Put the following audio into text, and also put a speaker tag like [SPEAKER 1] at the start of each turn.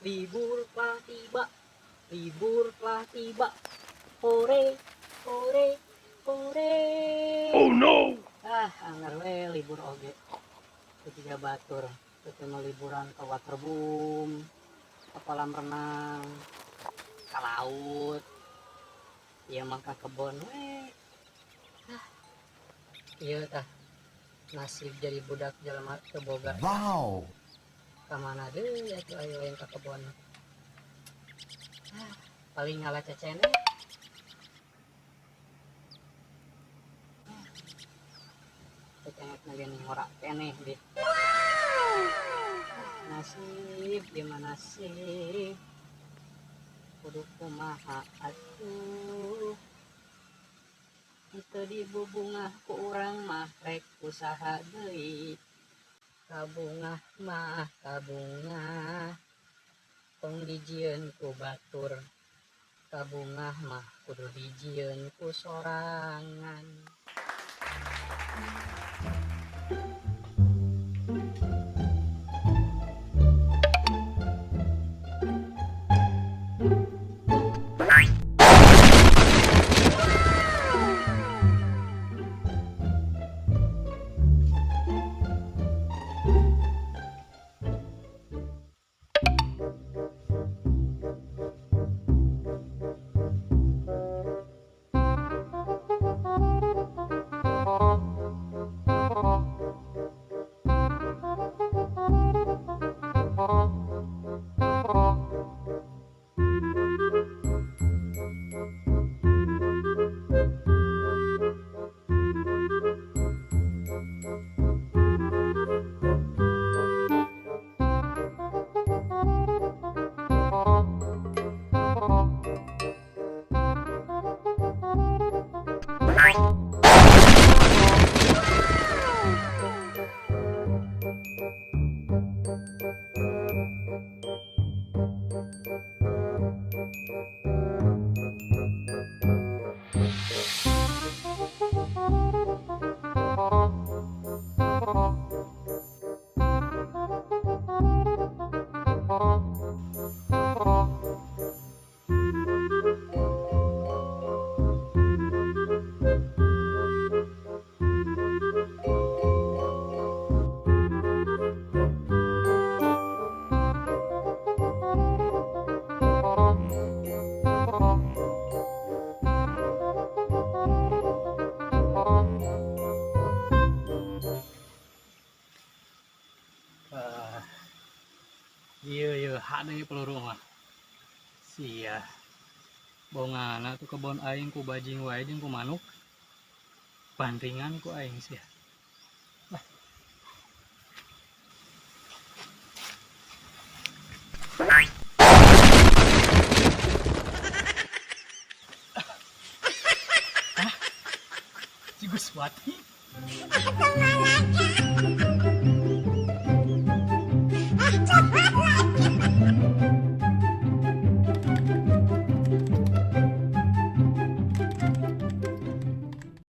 [SPEAKER 1] Libur telah tiba, libur telah tiba. Hore, hore, hore.
[SPEAKER 2] Oh no!
[SPEAKER 1] Ah, anger we libur oge. Ketiga batur, ketemu liburan ke waterboom, ke kolam renang, ke laut. Ieu mah ka kebon we. Ah, ieu tah nasib jadi budak jelema teu boga.
[SPEAKER 3] Wow.
[SPEAKER 1] Ka mana deui atuh ayo lain ka kebon. Ah, paling ngala cecene. Cecenek na geuning ngora keneh deh. Nasib gimana nasib? Kudu kumaha atuh? Teu dibubungah ku urang mah rek usaha deui. Kabungah mah kabungah, tong dijieun ku batur. Kabungah mah kudu dijieun ku sorangan.
[SPEAKER 2] Iya iya hade peluru mah. Sia. Bongana tuh kebon aing ku bajing wae jeung ku manuk. Bantingan ku aing sia. Lah. Hah? Si Guswati?